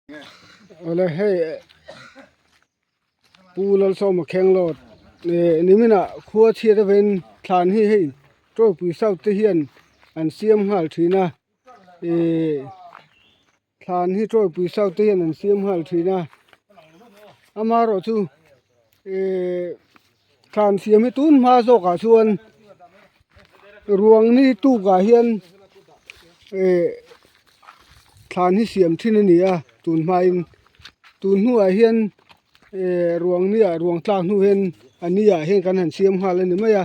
Awle hei Pu Lalsawma Khenglawt eh niminah khua chhiat avangin thlan hi hei Tawipui South te hian an siam nghal thin a eh thlan hi Tawipui South te hian an siam nghal thin a amaherawhchu eh thlan siam hi tun hma zawkah chuan ruang ni tukah hian eh thlan hi siam thin a ni a tun hmain tun hnuah hian eh ruang ni ah ruang tlak hnu hian a ni ah hian kan han siam nghal a ni mai a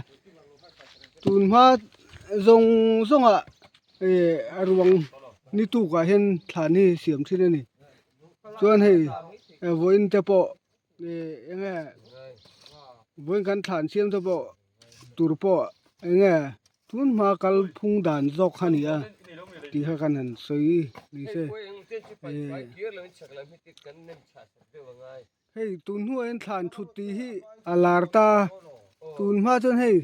tun hma zawng zawng ah eh a ruang ni tukah hian thlan hi siam thin a ni chuan hei vawiin te pawh eh eng nge vawiin kan thlan siam te pawh tur pawh eng nge tun hma kal phung dan zawk kha a ni a tih kha kan han sawi ni se eh hei tun hnuah hian thlan thut tih hi a lar ta tun hma chuan hei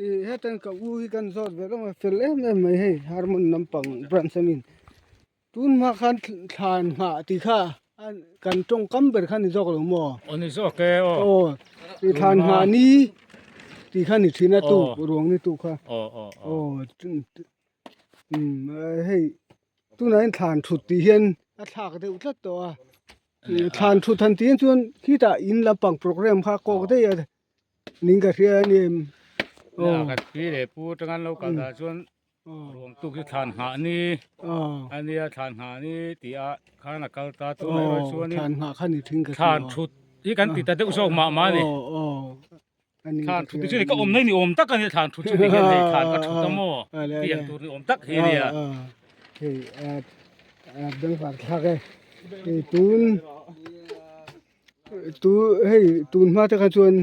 ih hetiang ka u hi kan zawt ve reng a fel em em mai hei harmon lampang branch a mi. Tun hma khan thlan nghah tih kha kan tawngkam ber kha ni zawk lo maw? Aw ni zawk e aw. Aw i thlan nghah ni tih kha ni thin a tuk ruang ni tuk kha. Aw aw aw. Aw hei tunah hian thlan thut tih hian a thlak deuh tlat tawh a. Thlan thut han tih hian chuan khitah in lampang program kha kawk daih a ning ka hria a ni em. Aw kan pi leh pu atanga an lo kal dah chuan Ruang tuk hi thlan nghah ni a nia thlan nghah ni tih a khan a kal ta tunah erawh chuanin thlan nghah kha ni thin ka thlan thut hi kan ti ta deuh zawk mah mah a ni thlan thut chu ka awm na ni awm tak a ni thlan thut chu ti hian hei thlan ka thut a maw tih ang tur ni awm tak hi a nia hei bengvar thlak e hei tun tu hei tun hma te kha chuan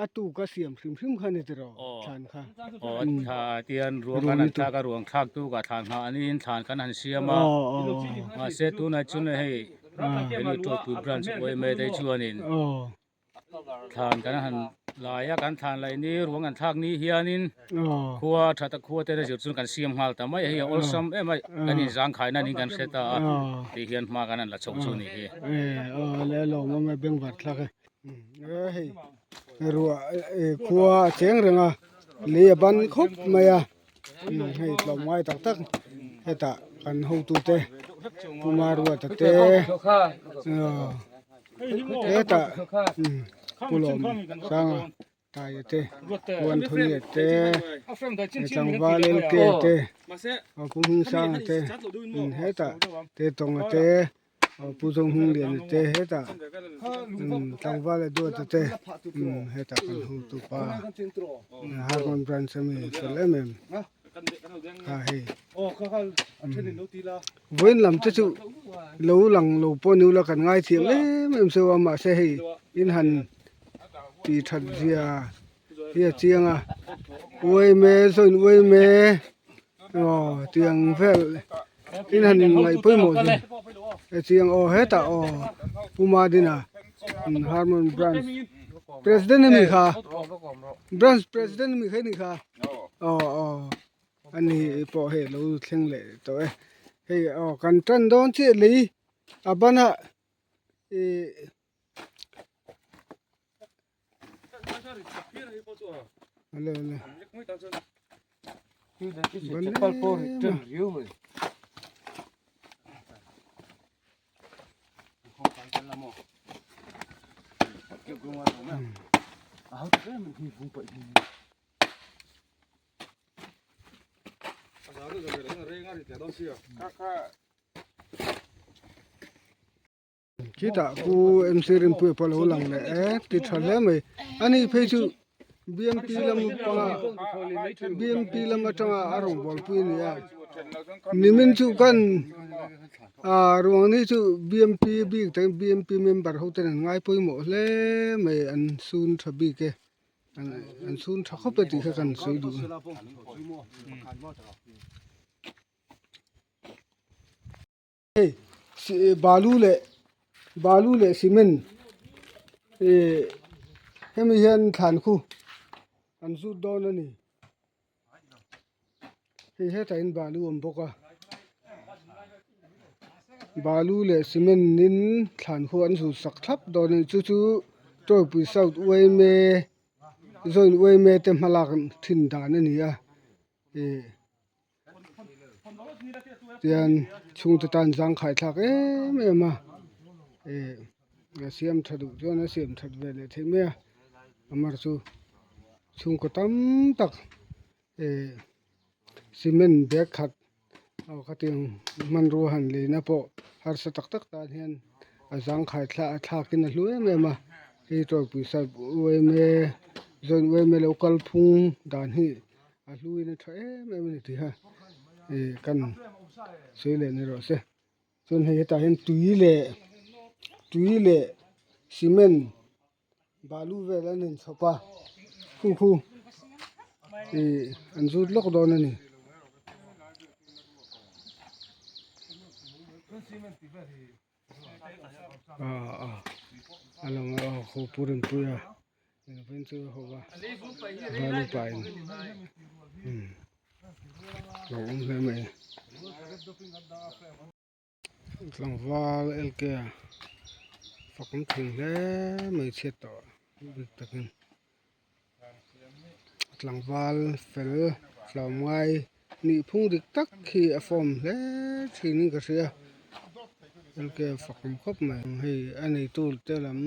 A tu ka siam hrim hrim kha ni tiraw thlan kha. Aw a thla tian ruang kan han thlak a ruang thlak tu ka thlan nghah aniin thlan kan han siam a mahse tunah chuan hei hemi Tawipui branch yma te chuanin thlan kan han lai a kan thlan laih ni ruang an thlak ni hianin khua tha tak khua te zir chuan kan siam nghal ta mai a hei a awlsam em a kan inzangkhai nan in kan hre ta a tih hian hma kan han la chho chu a ni hi. Aw le lawmawm e bengvar thlak e. Hei ruah khua a cheng reng a lei a ban khawp mai a hei tlawmngai tak tak hetah kan hotute Puma Ruata te hetah Pu Lawm Sanga Taia te Pu Anthony te tlangval LK te Pu Hmingsanga te hetah Tetawnga te. Aw Pu Zohmung Liana te hetah tlangval leh duata te hetah kan hotu pa Harmon branch ami fel em em kha hei vawiin lam te chu lo lang lo pawh ni ula kan ngaithiam em em seuh a mahse hei in han tih that zia hi a chiang a uaime sawn uaime aw tiang vel in han ngaih pawimawh zia a chiang aw hetah aw Pu Madina Harmon branch president a ni kha branch president a mi kha i ni kha aw aw ani pawh hei alo thleng leh tawh e hei aw kan tan dawn chiah lei a ban ah ih. Khitah Pu MC Rinpuia pawh a lo lang leh e ti tha hle mai ani phei chu BMP lam panga BMP lam atanga a rawngbawlpui a ni a nimin chu kan ah ruang ni chu BMP bik te BMP member ho ten an ngai pawimawh hle mai an sun tha bik e an sun tha khawp e tih kha kan sawi duh a. Hei balu leh balu leh cement ih hemi hian thlan khu an zut dawn a ni hei hetah hian balu a awm bawk a. Balu leh cement in thlan khu an zut sak thlap dawn a ni chu chu Tawipui South yma Joint yma te hmalak thin dan a ni a ih tian chhungte tan zangkhai thlak em em a ih a siam tha duh chuan a siam that ve leh theih mai a amar chu chhungkaw tam tak ih cement bag khat aw khatiang hmanrua han lei na pawh harsa tak tak tan hian a zangkhai thla thlak in a hlu em em a hei tawipui sap yma joint yma lo kal phung dan hi a hlu in a tha em em a ni tih kha ih kan sawi leh ni rawh se chuan hei hetah hian tui leh tui leh cement balu vel an inchhawp a khu khu ih an zut lawk dawn a ni. A lang a aw khaw pu rinpui a engveng chu a ho a balu pah in lo awm hle mai tlangval LK a fak awm thin hle mai chhiat tawh bik takin tlangval fel tlawmngai nih phung dik tak hi a form hle thin in ka hria LK a fak awm khawp mai hei a neitu te lam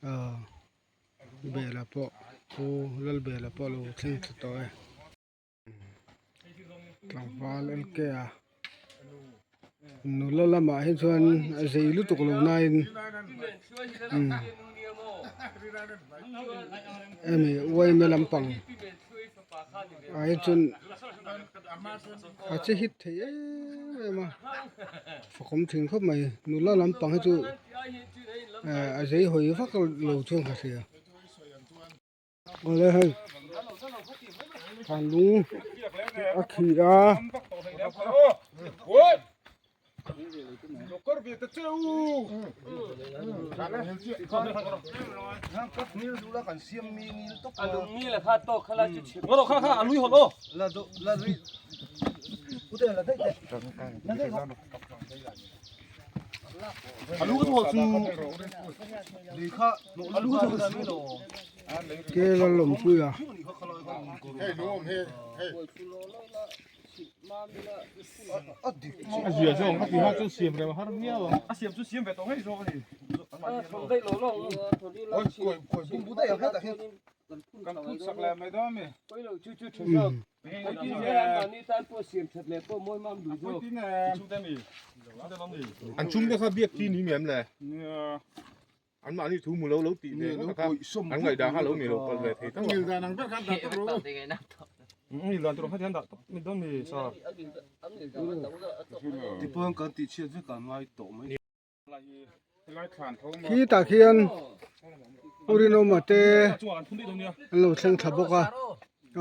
ah bela pawh pu Lalbela pawh a lo thleng thla tawh e. Tlangval LK a nula lamah hi chuan a zei lutuk lo nain umm hemi uaime lampang ah hi chuan a che hit thei em em a fakawm thin khawp mai nula lampang hi chu eh a zei hawi vak lo chuan ka hria. Awle hei thanlung a khi a. Kel a lawmpui a. An chhungte kha biak chi ni em le? An mahni thu mu lo lo tih ve ngawt kha an ngaihdan kha lo ni lo palh ve thei tho a. Khitah khian Pu Rinawma te an lo thleng thla bawk a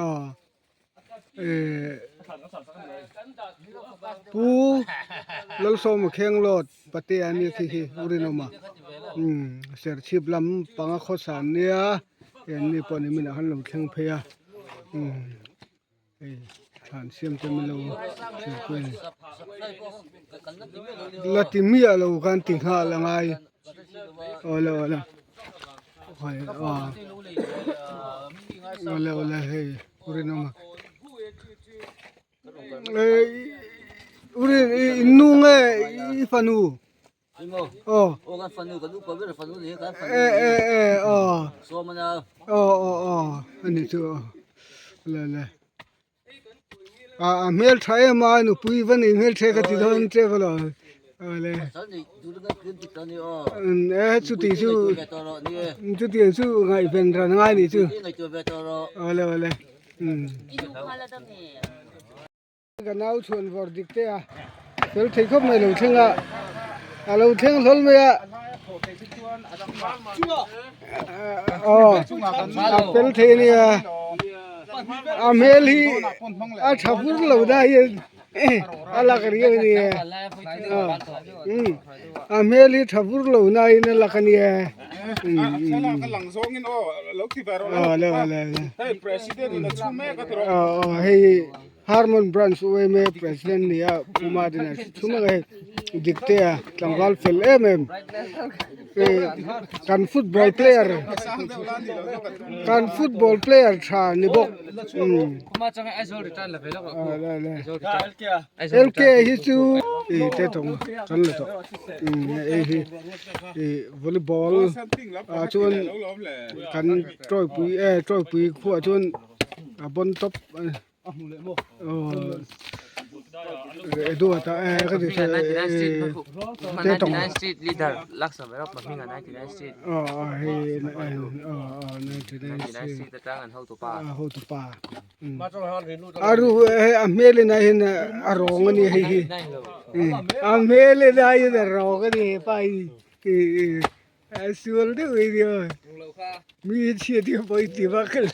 aw eh Pu Lalsawma Khenglawt Patea a nia khi khi Pu Rinawma umm Serchhip lam panga khawsa an nia hei an ni pawh nimin ah khan lo thleng phei a umm. Hei thlan siam te min lo thlir pui a ni. La ti miah lo khan ti nghal a ngai. Awle awle. Hei aw. Awle awle hei Urinawma. Ei Urin i nu nge i fanu? Aw. E e e aw. Aw aw aw ani chu aw le le a a hmel tha em a nupui va nei hmel the ka ti dawn che ka lo le e chuti chu chutiang chu ngaihven ran ngai ni chu awle awle um. Ka nau chhuan vawr dik te a fel thei khawp mai lo thleng a a lo thleng hlawl mai a aw a fel thei a nia a hmel hi a tha vur lo da hian a lak riau a nia a hmel hi tha vur lo na in a lak a nia aw aw hei. Harmon Branch UMA President ni a Puma din a thum ang hei Diktea tlangval fel em em kan football player kan football player tha ni bawk LK hi chu ih te tawng kan la tawh hei hi ih volleyball ah chuan kan tawipui eh tawipui khuah chuan a bon top a ni. A hmel in ah hian a rawng a ni hei hi a hmel in ah hian a rawng a ni hepa hi A sual deuh ei nia. Mi chhiat hi a pawi ti vak lo.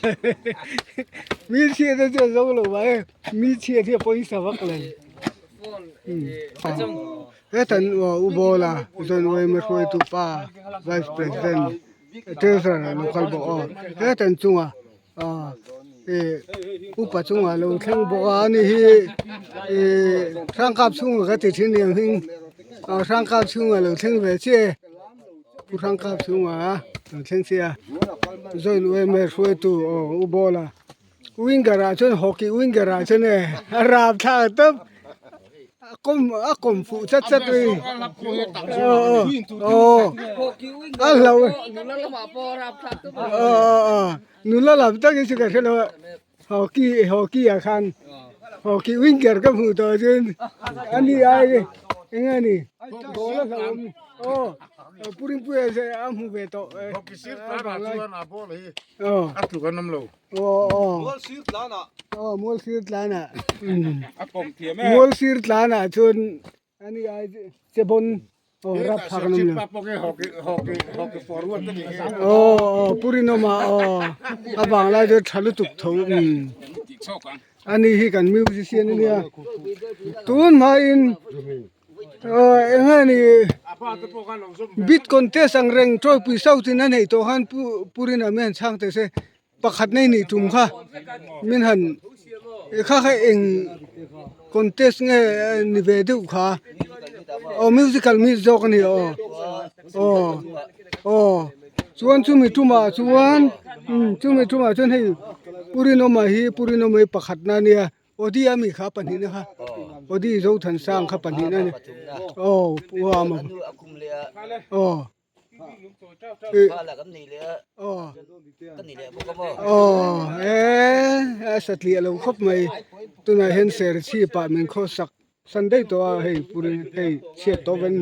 Mi chhiat a chuan zo lo mai. Mi chhiat hi a pawisa vak lo. Hetan u Bawla John Wayne hruaitu pa Vice President Treasurer lo kal bawk aw. Hetan chunga upa chunga lo thleng bawk a ani hi hrangkap chhunga ka ti thin ang hming hrangkap chhunga lo thleng ve chiah e pu hrangkap chhunga lo thleng chiah a join yma hruaitu aw u bawla winger ah chuan hockey winger ah chuan e a rap thlak tawp a kawm a kawm fuh chat chat mai aw aw a hlo aw aw nula lam tak hi chu ka hre lo a hockey hockey ah khan hockey winger ka hmuh tawh chuan a ni ai eng a ni ball a hlauhawm aw pu rinpuia a hmu ve tawh aw a tluk an awm lo. Aw aw mual sir tlanah mual sir tlanah chuan ani ai che bon aw rap phak an awm lo aw aw purinawma aw a vanglai chu tha lutuk tho ani hi kan musician ania tun hmain Aw eng nge ni bid contest ang reng tawipui south in a neih tawh khan pu purin ah mian chhang teh se pakhat nei nih tum kha min han kha kha eng contest nge ni ve deuh kha aw musical meet zawk a ni aw aw aw chuan chumi tumah chuan chumi tumah chuan hei purinawma hi purinawma hi pakhat na nia. Odi ami kha pahnihna kha Odi Zothansang kha pahnihna a ni aw pu Ama aw aw aw e a satliah lo khawp mai tunah hian serchhip ah min khawsak san daih tawh a hei puri hei chhiat tawh ven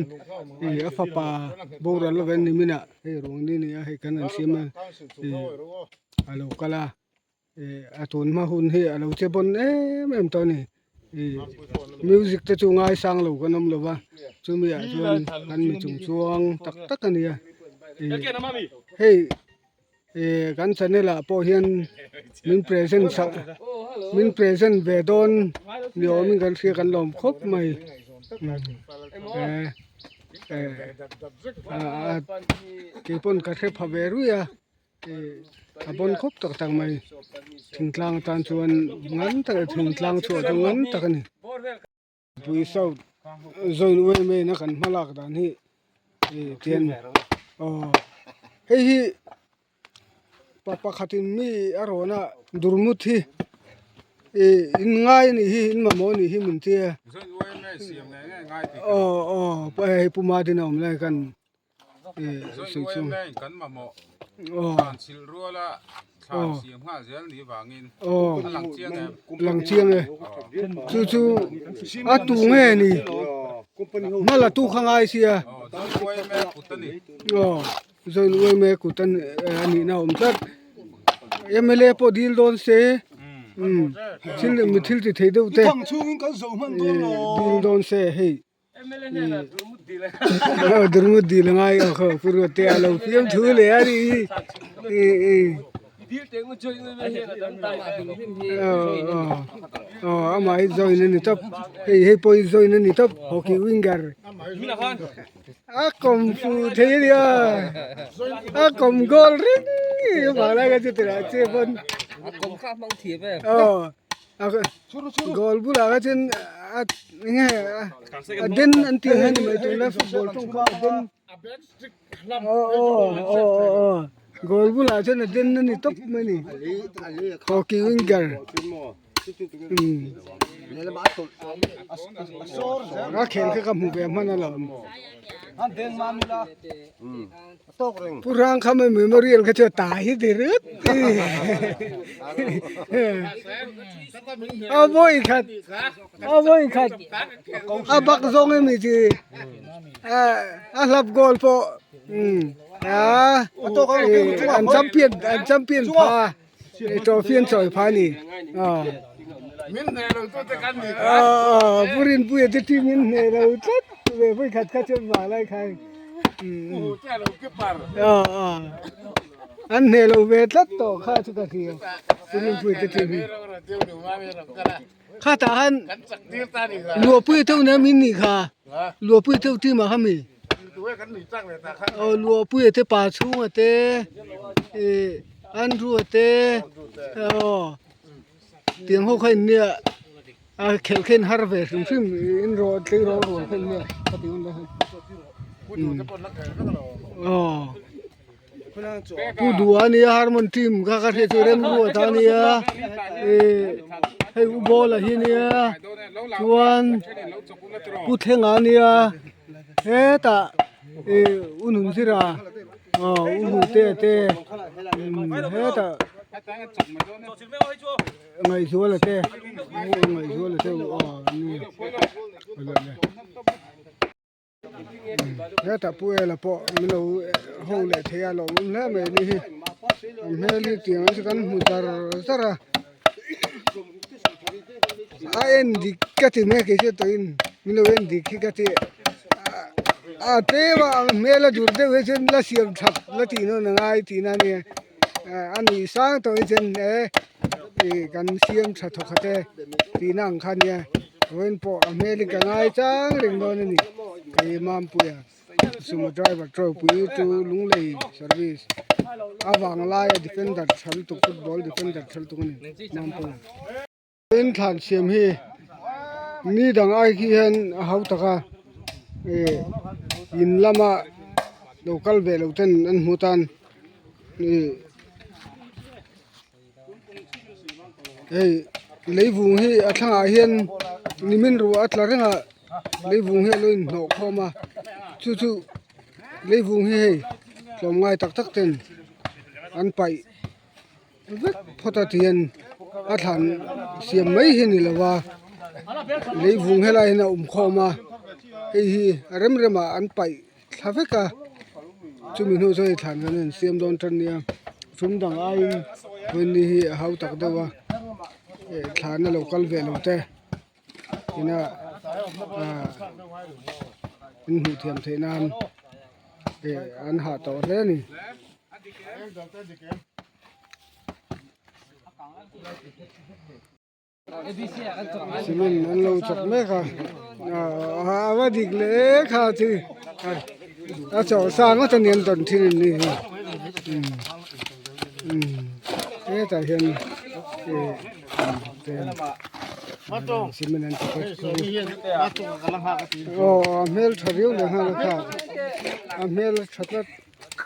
ih a fapa boral lovin nimin ah hei ruang ni nia hei kan han siam a ih a lo kal a. A tun hma hun hi a lo che bawn em em tawh a ni ih music te chu ngaisang lo kan awm lo va chumi ah chuan kan mi chung chuang tak tak a ni a ih hei ih kan channel ah pawh hian min present sak min present ve dawn ni awmin kan hria kan lawm khawp mai eh eh keipawn ka hre pha ve rui a. A bawn khawp tak tak mai thingtlang atan chuan ngan tak thingtlang chhuah chu ngan tak a ni pui south join em em a kan hma lak dan hi ih tian aw hei hi pa pakhatin mi a rawn a durmut hi ih in ngai a nih hi in mamawh a nih hi min tia aw aw hei pu madina awm lai khan. Kan mamawh thlan chhilh ruala thlan siam nghal zel ni vangin a lang chiang em? Lang chiang e. Chu chu a tu nge ni? Hma la tu kha ngai sia. Kut a ni. Aw, Join UMA kut a nihna a awm tlat. MLA pawh dil dawn se. Thil mi thil ti thei deuh te. Dil dawn se hei. Durmut dil a ngai aw khaw pu ruat te a lo fiam thu leh a ni hi aw amah hi join a ni tawp hei hei pawh hi join a ni tawp hockey winger a kawm fu thei a nia a kawm goal reng vanglai kha chu tirah che pawn aw. Goal bulah kha chuan a enge a den an tih ang hian ni mai tunlai football tawng kha a den aw aw aw aw goal bulah chuan a den a ni tawp mai a ni hockey winger a khel kha ka hmu ve hman alawm. Pu Rang kha mai memorial kha chu a ta hi ti rut a vawi khat a vawi khat a bak zawng emi chi a hlap goal pawh a an champion an champion pha trophy an chawi pha a ni Pu Rinpuia te team in hneh lo tlat ve vawi khat kha chuan vanglai khan an hneh lo ve tlat tawh kha chu ka hria Pu Rinpuia te team hi khatah khan Luahpuia te unau min nih kha Luahpuia te team ah kha mi aw Luahpuia te pa chhunga te ih Andrew a te aw tiang ho kha in nia a khelh kha in har ve hrim hrim in rawh tleirawl rual kha in nia ka ti hun lai khan aw Pu Dua a nia Harmon team kha ka hriat chu Remruata a nia ih hei U Bawla hi a nia chuan Pu Thlenga a nia hetah ih U Nunzira aw U Hmutea te hetah Ngaihzuala te U Ngaihzuala te aw an nia. Hetah pu ela pawh min lo ho leh thei a lawmawm hle mai ni hi a hmel hi tiang chu kan hmu zar zar a a en dik ka ti mai kei chu tawhin min lo en dik hi ka ti a tlem a hmel a dur deuh hi chuan la siam that la tih nawn a ngai tihna a nia a nuih sang tawh hi chuan e ih kan siam tha thawk khat e tihna ang kha a nia vawiin pawh a hmel hi ka ngai chang reng dawn a ni kei Mampuia sumo driver tropui chu Lunglei service a vang laia defender tha lutuk football defender tha lutuk a ni Mampuia. In thlan siam hi mi dang ai khi hian a hau tak a ih in lama lo kal ve loh ten an hmu tan ih hei leivung hi a thlangah hian nimin ruah a tla reng a leivung hi a lo inhnawh khawm a chu chu leivung hi hei tlawmngai tak tak ten an paih. Vek phawt a tihian a thlan siam mai hi a ni lo a leivung helai hian a awm khawm a hei hi a rem rem ah an paih thla vek a chumi hnu chuan hei thlan kan han siam dawn tan nia chum dang aiin vawiin hi a hau tak deuh a eh thlan a lo kal ve lo te ina ah in hmuh thiam theih nan eh an hah tawh hle a ni. Cement an lo chawk mek a a va dik leh kha chu a chawh sa ngawt a ni an tawn thin a ni hi hetah hian cement an chawk a aw a hmel tha riau leh nghal a kha a hmel tha tlat.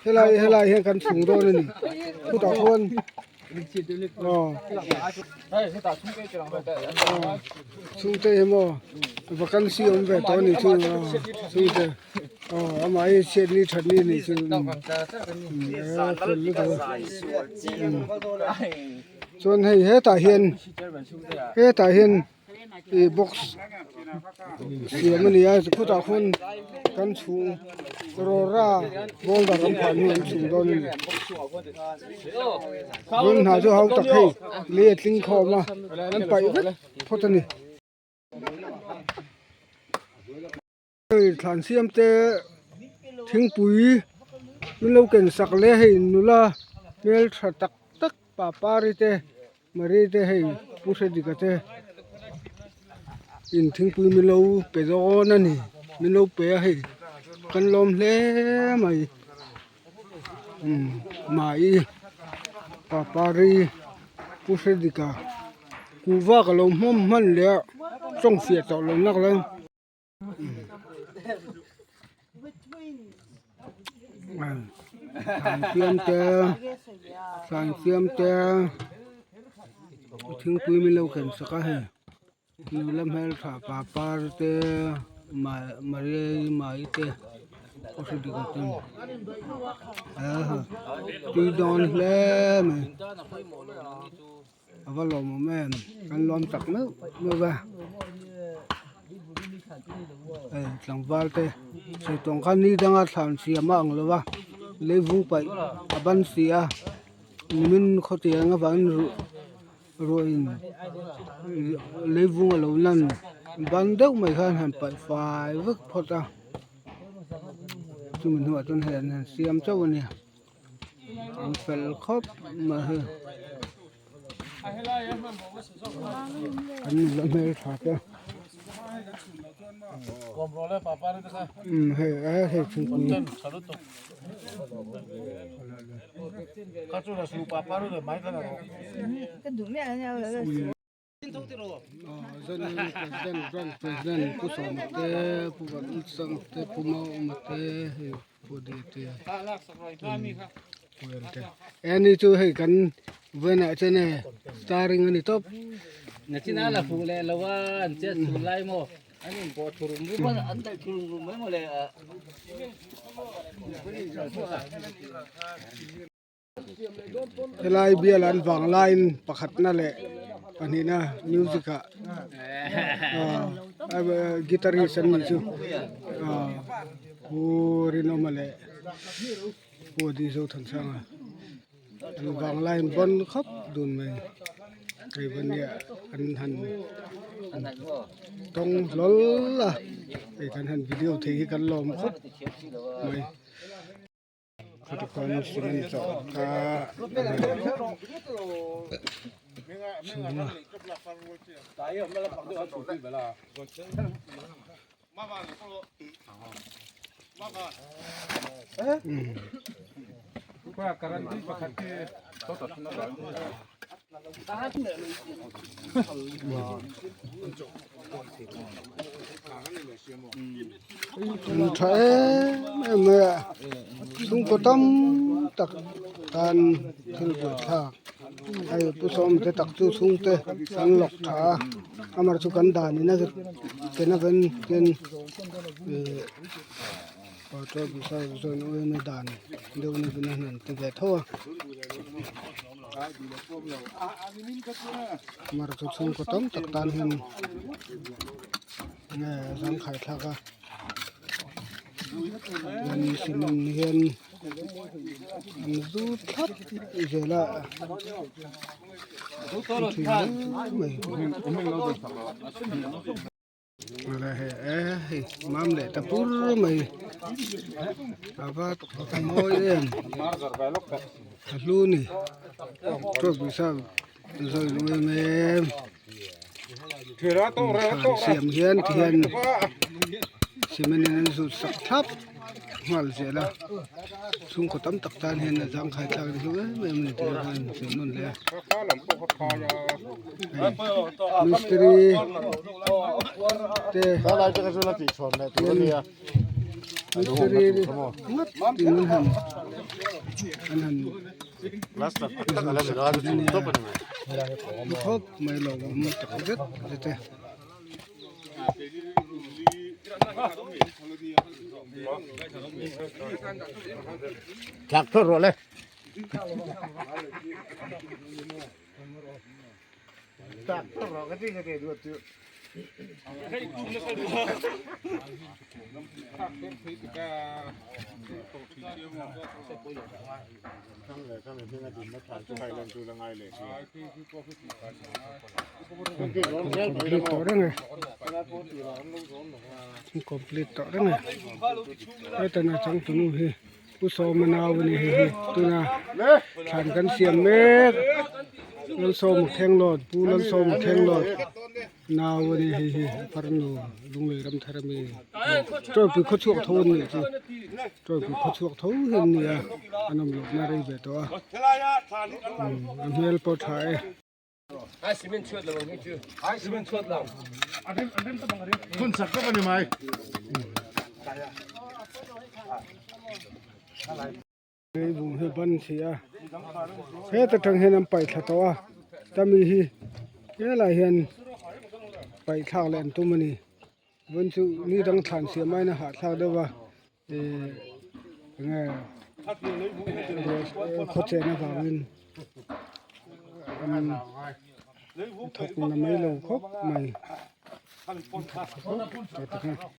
Helai helai hian kan chhung dawn a ni khutah khuan aw chhungte hi maw vacancy awm ve tawh a ni chu aw chhungte aw amah hi chhiatni thatni a nih chu a fel lutuk a chuan hei hetah hian hetah hian. Ih box siam a ni a khawtah khawn kan chhung rawra boulder an phah hnu an chhung dawn a ni vawiin hna chu hau tak hei lei a tling khawm a an paih vek phawt a ni. Hei thlan siam te thingpui min lo ken sak leh hei nula hmeltha tak tak papari te Mari te hei Pu Hredika te in thingpui min lo pe dawn a ni min lo pe a hei kan lawm hle mai umm Mai Papari Pu Hredika. Kuhva ka lo hmawm hman leh a tawng fiah tawh lo nak lo. Thlan siam te thlan siam te thingpui min lo ken sak a hei nula hmeltha papar te Maria mai te tui dawn hle mai. A va lawmawm em kan lawm tak meuh meuh a hei tlangval te sawi tawng khan ni danga thlan siam a ang lo va leivung paih a ban si a nimin khawtiang avangin ruah ruahin leivung a lo lan ban deuh mai khan han paih fai vek phawt a chumi hnuah chuan hei an han siam chauh a ni. An fel khawp mai hei an nula hmeltha te umm hei a hei thingpui President branch president Pu Sawma te Pu Vanlsang te Pu Mauma te hei Pu Dee te Pu Em te e ni chu hei kan vawiinah chuan hei starring a ni tawp. Nachina la fuh leh lo a an chet chhun lai maw an in pawh thu rum rum a an daih thu rum rum mai maw le a. Helai bial an vang laiin pakhatna leh pahnihna music ah ahh guitarist an nih chu ahh pu Rinawma leh pu Adi Zothansanga an vang laiin bawn khawp dun mai hei vania an han tawng hlawl a hei kan han video thei hi kan lawm khawp mai. Khawtukhawn cement chawh kha chhung a. Tha em em mai a chhungkaw tam tak tan thil buaithlak hei pu sawm te tak chu chhungte an lawk tha a amaherawhchu kan dan in a ken avang hian ihh patrol pawisa zawn ema dan deuh na vin a han ti ve tho a amaherawhchu chhungkaw tam tak tan hian. Nge zangkhai thlak a chuan cement hian an zut thlap zel a an thui hle mai hei mam leh ta pur mai a va mawi em a hlu a ni zawi lung em em. Thlan siam hian ti hian cement in an zut sak thlap nghal zel a chhungkaw tam tak tan hian a zangkhai thlak ni hlauh em em a ni tih khan sawi nawn leh a hei mistiri te mistiri ngawt in an han an han khawp mai lo awm tak zet zet e. Complete tawh reng e complete tawh reng e hetana changtunu hi Pu Sawma nau a ni hei hi tuna thlan kan siam mek Lalsawma Khenglawt Pu Lalsawma Khenglawt nau a ni hei hi farnu Lunglei Ramthar ami Tawipui khawchhuak tho an nih chu Tawipui khawchhuak tho hi an ni a an awm lohna rei ve tawh a a hmel pawh tha e. Leivung hi ban si a heta tang hian an paih thla tawh a tami hi helaiah hian paih thlak leh an tum a ni vawiin chu ni dang thlan siam aiin a hahthlak deuh a ihh enge khawchen avangin an thawk na mai lo khawp mai.